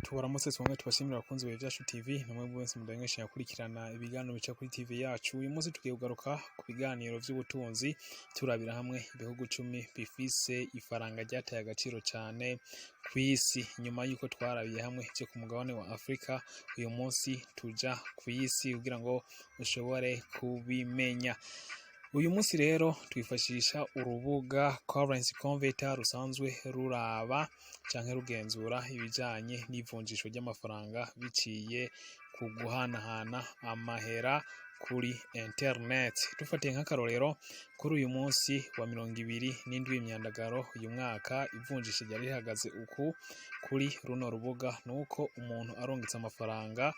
Tubaramutse twongere tubashimire, abakunzi ba Vyacu TV namwe mwese mudahengesha gukurikirana ibiganiro bica kuri TV yacu. Uyu munsi tugiye kugaruka ku biganiro vy'ubutunzi, turabira hamwe ibihugu 10 bifise ifaranga ryataye agaciro cane kw'isi. Nyuma yuko twarabiye hamwe ivyo ku mugabane wa Afrika, uyu munsi tuja kw'isi kugira ngo ushobore kubimenya. Uyu munsi rero twifashisha urubuga Currency Converter rusanzwe ruraba canke rugenzura ibijanye n'ivunjishwa ry'amafaranga biciye ku guhanahana amahera kuri internet. Dufatiye nk'akarorero kuri uyu munsi wa 27 Imyandagaro uyu mwaka, ivunjisha ryari rihagaze uku kuri runo rubuga: nuko umuntu arungitse amafaranga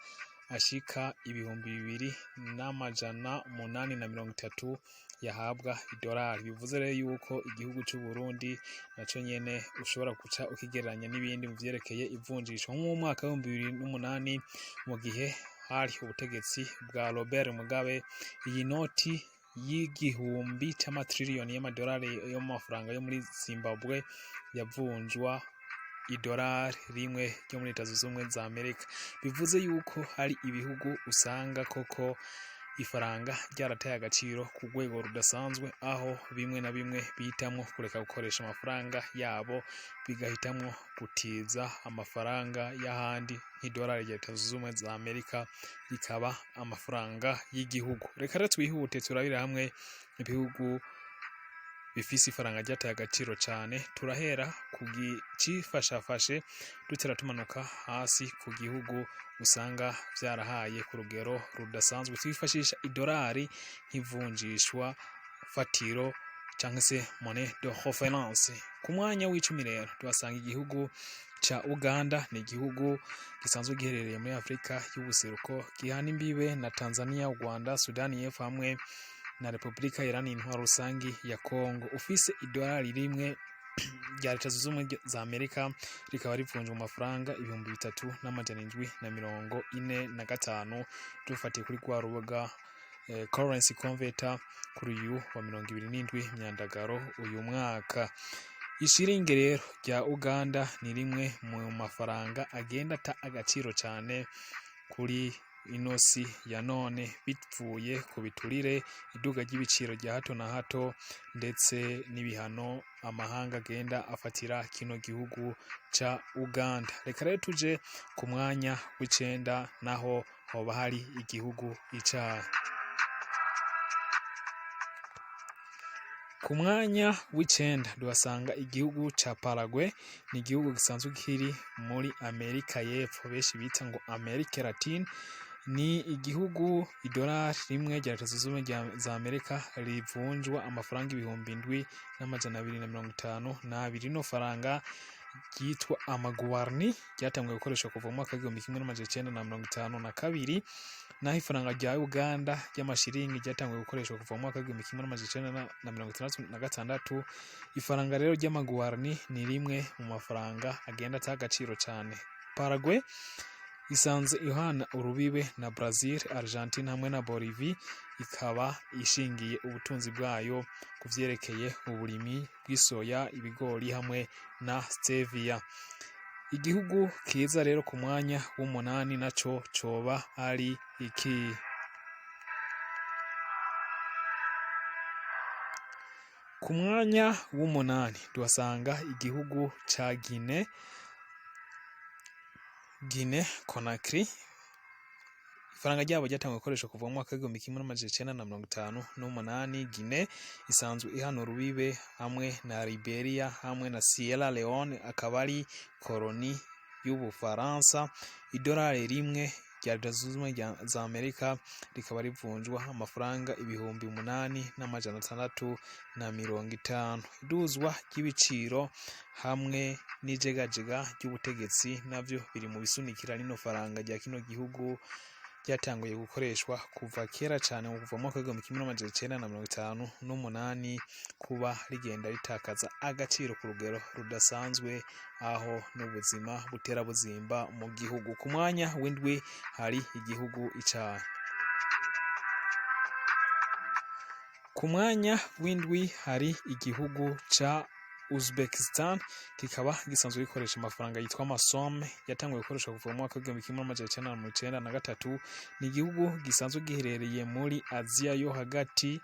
ashika 2830 yahabwa idolari. Bivuze rero yuko igihugu c'u Burundi naco nyene ushobora guca ukigereranya n'ibindi mu vyerekeye ivunjisha. Nko mu mwaka w'2008, mu gihe hari ubutegetsi bwa Robert Mugabe, iyi noti y'igihumbi c'amatiriyoni y'amadolari yo mu mafaranga yo muri Zimbabwe yavunjwa idolari rimwe ryo muri Leta Zunze Ubumwe za Amerika. Bivuze yuko hari ibihugu usanga koko ifaranga ryarataye agaciro ku rwego rudasanzwe, aho bimwe na bimwe bihitamwo kureka gukoresha amafaranga yabo, bigahitamwo gutiza amafaranga y'ahandi, nk'idolari rya Leta Zunze Ubumwe za Amerika rikaba amafaranga y'igihugu. Reka rero twihute turabire hamwe ibihugu bifise ifaranga ryataye agaciro cane. Turahera ku cifashafashe, dutera tumanuka hasi ku gihugu usanga vyarahaye ku rugero rudasanzwe. Twifashisha idolari nk'ivunjishwa fatiro canke se monnaie de référence. Ku mwanya w'10 rero tuhasanga igihugu ca Uganda. Ni igihugu gisanzwe giherereye muri Afrika y'ubuseruko, gihana imbibe na Tanzania, Rwanda, Sudani y'Epfo hamwe na Repubulika Iharanira Intwaro Rusangi ya Kongo. Ufise idolari rimwe rya Leta Zunze Ubumwe za Amerika, rikaba rivunjwa mu mafaranga 3745, dufatiye kuri rwa rubuga Currency Converter kuri uyu wa 27 Myandagaro uyu mwaka. Ishiringi rero rya Uganda ni rimwe mu mafaranga agenda ata agaciro cane kuri ino si ya none, bivuye ku biturire, iduga ry'ibiciro rya hato na hato, ndetse n'ibihano amahanga agenda afatira kino gihugu ca Uganda. Reka rero tuje ku mwanya w'9, naho hoba hari igihugu icahe? Ku mwanya w'9 duhasanga igihugu ca Paraguay. Ni igihugu gisanzwe kiri muri Amerika y'Epfo, benshi bita ngo Amerika Latine. Ni igihugu idolari rimwe rya Leta Zunze Ubumwe za Amerika rivunjwa amafaranga 7252. Rino faranga ryitwa amaguarni ryatanguye gukoreshwa kuva mu mwaka w'1952, naho ifaranga rya Uganda ry'amashiringi ryatanguye gukoreshwa kuva mu mwaka w'1966. Ifaranga rero ry'amaguarni ni rimwe mu mafaranga agenda ata agaciro cane. Paraguay isanze ihana urubibe na Brazil, Argentine hamwe na Bolivie, ikaba ishingiye ubutunzi bwayo ku vyerekeye uburimyi bw'isoya, ibigori hamwe na stevia. Igihugu kiza rero ku mwanya w'8 naco coba ari iki? Ku mwanya w'8 tuhasanga igihugu ca Guinea, Guinea Conakry. Ifaranga ryabo ryatanguye gukoreshwa kuva mu mwaka w'1958. Guinea isanzwe ihana urubibe hamwe na Liberia hamwe na Sierra Leone, akaba ari koroni y'Ubufaransa. Idolari rimwe rya Leta Zunze Ubumwe za Amerika rikaba rivunjwa amafaranga 8650. Iduzwa ry'ibiciro hamwe n'ijegajega ry'ubutegetsi navyo biri mu bisunikira rino faranga rya kino gihugu, ryatanguye gukoreshwa kuva kera cane, mu kuva mu mwaka w'1958, kuba rigenda ritakaza agaciro ku rugero rudasanzwe, aho n'ubuzima butera buzimba mu gihugu. Ku mwanya w'7 hari igihugu icahe? Ku mwanya w'7 hari igihugu ca Uzbekistan kikaba gisanzwe gikoresha amafaranga yitwa amasome, yatanguye gukoreshwa kuva mu mwaka w'1993. Ni igihugu gisanzwe giherereye muri Aziya yo hagati.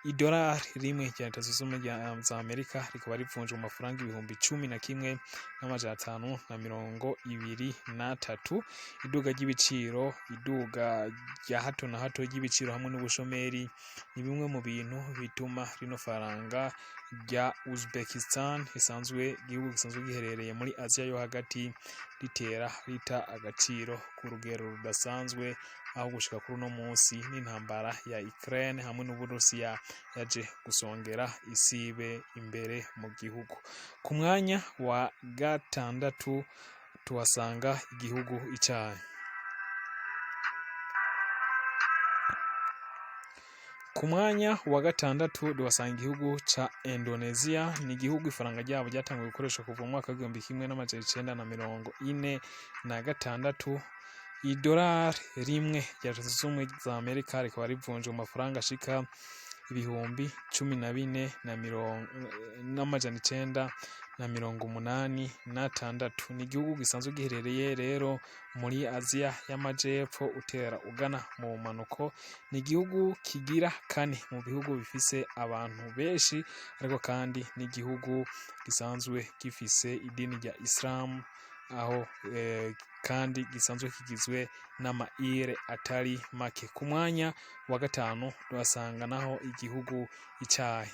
Idolari rimwe rya Leta Zunze Ubumwe za Amerika rikaba rivunjwa mu mafaranga 11,523. Iduga ry'ibiciro, iduga rya hato na hato ry'ibiciro hamwe n'ubushomeri ni bimwe mu bintu bituma rino faranga rya Uzbekistan, risanzwe igihugu gisanzwe giherereye muri Aziya yo hagati, ritera rita agaciro ku rugero rudasanzwe, aho gushika kuri uno munsi n'intambara ya Ukraine hamwe n'Uburusiya yaje gusongera isibe imbere mu gihugu. Ku mwanya wa gatandatu tuhasanga igihugu icayi. Ku mwanya wa gatandatu tuhasanga igihugu ca Indonesia. Ni igihugu ifaranga ryabo ryatanguye gukoreshwa kuva mu mwaka w'1946. Idolari rimwe rya Leta Zunze Ubumwe za Amerika rikaba rivunjwa mu mafaranga ashika 14,986. Ni igihugu gisanzwe giherereye rero muri Aziya y'Amajepfo utera ugana mu bumanuko. Ni igihugu kigira kane mu bihugu bifise abantu benshi, ariko kandi ni igihugu gisanzwe gifise idini rya Islam, aho kandi gisanzwe kigizwe n'amaire atari make. Ku mwanya wa gatanu tuhasanga naho igihugu icayi.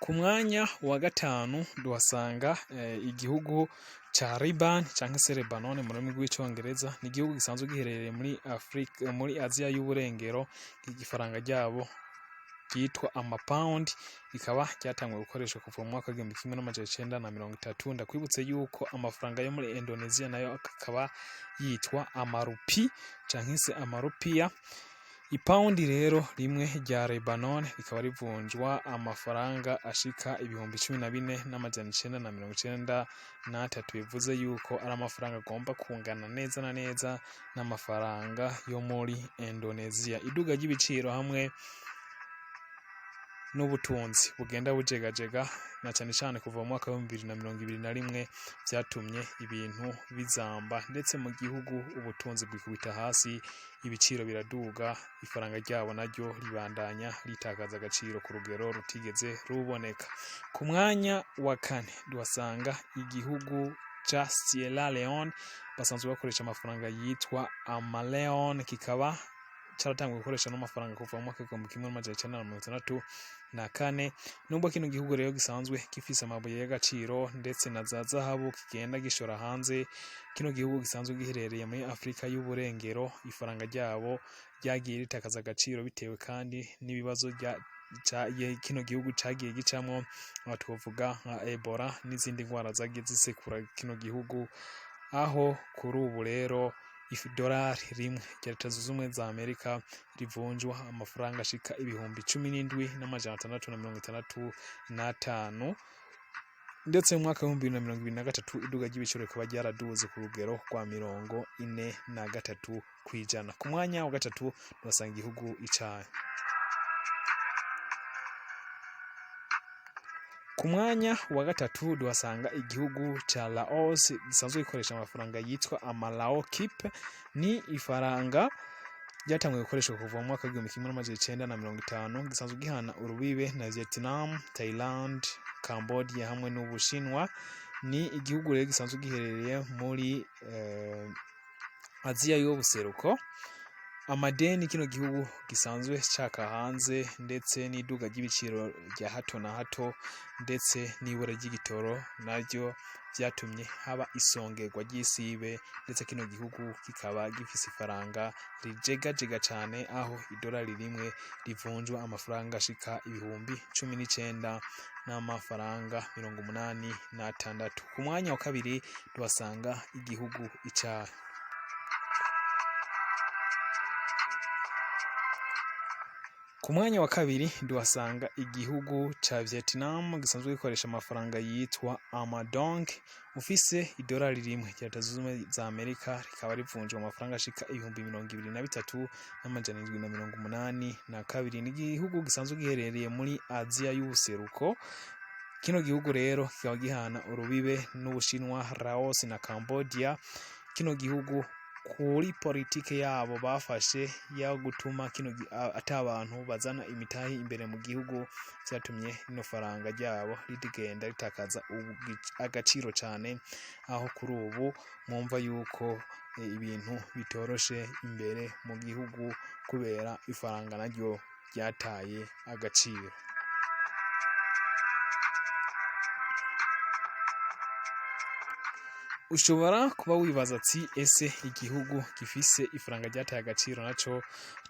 Ku mwanya wa gatanu duhasanga igihugu ca Liban canke se Lebanon mu rurimi rw'icongereza. Ni igihugu gisanzwe giherereye muri Afrika, muri Aziya y'uburengero. Igifaranga ryabo ryitwa amapawundi, rikaba ryatanguye gukoreshwa kuva mu mwaka w'1930. Ndakwibutse yuko amafaranga yo muri Indonesia nayo akaba yitwa amarupi canke se amarupiya. Ipawundi rero rimwe rya Lebanon rikaba rivunjwa amafaranga ashika 14,993, bivuze yuko ari amafaranga agomba kungana neza na neza n'amafaranga yo muri Indonesia. Iduga ry'ibiciro hamwe n'ubutunzi bugenda bujegajega, na cane cane kuva mu mwaka w'2021, vyatumye ibintu bizamba, ndetse mu gihugu ubutunzi bwikubita hasi, ibiciro biraduga, ifaranga ryabo naryo ribandanya ritakaza agaciro ku rugero rutigeze ruboneka. Ku mwanya wa kane duhasanga igihugu ca Sierra Leone, basanzwe bakoresha amafaranga yitwa amaleon, kikaba caratanguye gukoresha n'amafaranga kuva mu mwaka w'1964. Nubwo kino gihugu rero gisanzwe gifise amabuye y'agaciro ndetse na za zahabu kigenda gishora hanze, kino gihugu gisanzwe giherereye muri Afrika y'uburengero, ifaranga ryabo ryagiye ritakaza agaciro bitewe kandi n'ibibazo kino gihugu cagiye gicamwo, aho twovuga nka Ebola n'izindi ndwara zagiye zisekura kino gihugu, aho kuri ubu rero idolari rimwe rya Leta Zunze Ubumwe za Amerika rivunjwa amafaranga ashika 17,665, ndetse mu mwaka w'2023 iduga ry'ibiciro rikaba ryaraduze ku rugero rwa 43%. Ku mwanya wa gatatu tuhasanga igihugu icayi. Ku mwanya wa gatatu duhasanga igihugu ca Laos, gisanzwe gikoresha amafaranga yitwa amalaokip. Ni ifaranga ryatanguye gukoreshwa kuva mu mwaka w'1950, gisanzwe gihana urubibe na Vietnam, Thailand, Cambodia hamwe n'Ubushinwa. Ni igihugu rero gisanzwe giherereye muri Aziya y'ubuseruko. Amadeni kino gihugu gisanzwe caka hanze, ndetse n'iduga ry'ibiciro rya hato na hato, ndetse n'ibura ry'igitoro naryo vyatumye haba isongerwa ry'isibe, ndetse kino gihugu kikaba gifise ifaranga rijegajega cane, aho idolari rimwe rivunjwa amafaranga ashika 19,086. Ku mwanya wa kabiri tuhasanga igihugu icayi. Ku mwanya wa kabiri duhasanga igihugu ca Vietnam gisanzwe gikoresha amafaranga yitwa Amadong. Ufise idolari rimwe rya Leta Zunze Ubumwe za Amerika rikaba rivunjwa amafaranga ashika 23,782. Ni igihugu gisanzwe giherereye muri Aziya y'ubuseruko. Kino gihugu rero kikaba gihana urubibe n'Ubushinwa, Laos na Cambodia. Kino gihugu kuri politike yabo bafashe yo gutuma kino ata abantu bazana imitahe imbere mu gihugu, vyatumye rino faranga ryabo rigenda ritakaza agaciro cane, aho kuri ubu mwumva yuko ibintu bitoroshe imbere mu gihugu kubera ifaranga naryo ryataye agaciro. Ushobora kuba wibaza ati: ese igihugu gifise ifaranga ryataye agaciro naco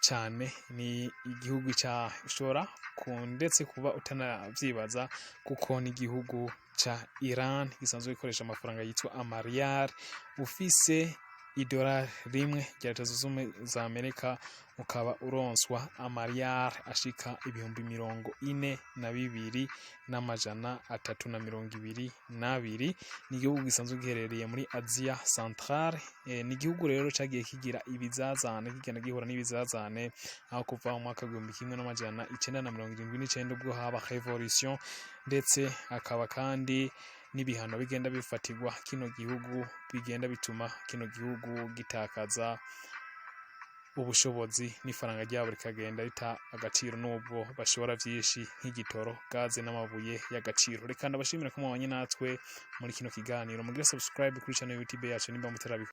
cane ni igihugu cahe? Ushobora ndetse kuba utanavyibaza, kuko n'igihugu ca Iran gisanzwe gikoresha amafaranga yitwa amariyal. Ufise idolari rimwe rya Leta Zunze Ubumwe za Amerika ukaba uronswa amariyal ashika 42,322. Ni igihugu gisanzwe giherereye muri Aziya Centrale. Ni igihugu rero cagiye kigira ibizazane, kigenda gihura n'ibizazane, aho kuva mu mwaka w'1979 ubwo haba revolution, ndetse hakaba kandi n'ibihano bigenda bifatirwa kino gihugu, bigenda bituma kino gihugu gitakaza ubushobozi n'ifaranga ryabo rikagenda rita agaciro, nubwo bashora vyinshi nk'igitoro, gaze n'amabuye y'agaciro. Reka ndabashimira ko mwabanye natwe muri kino kiganiro. Mugire subscribe kuri channel YouTube yacu nimba mutarabikora.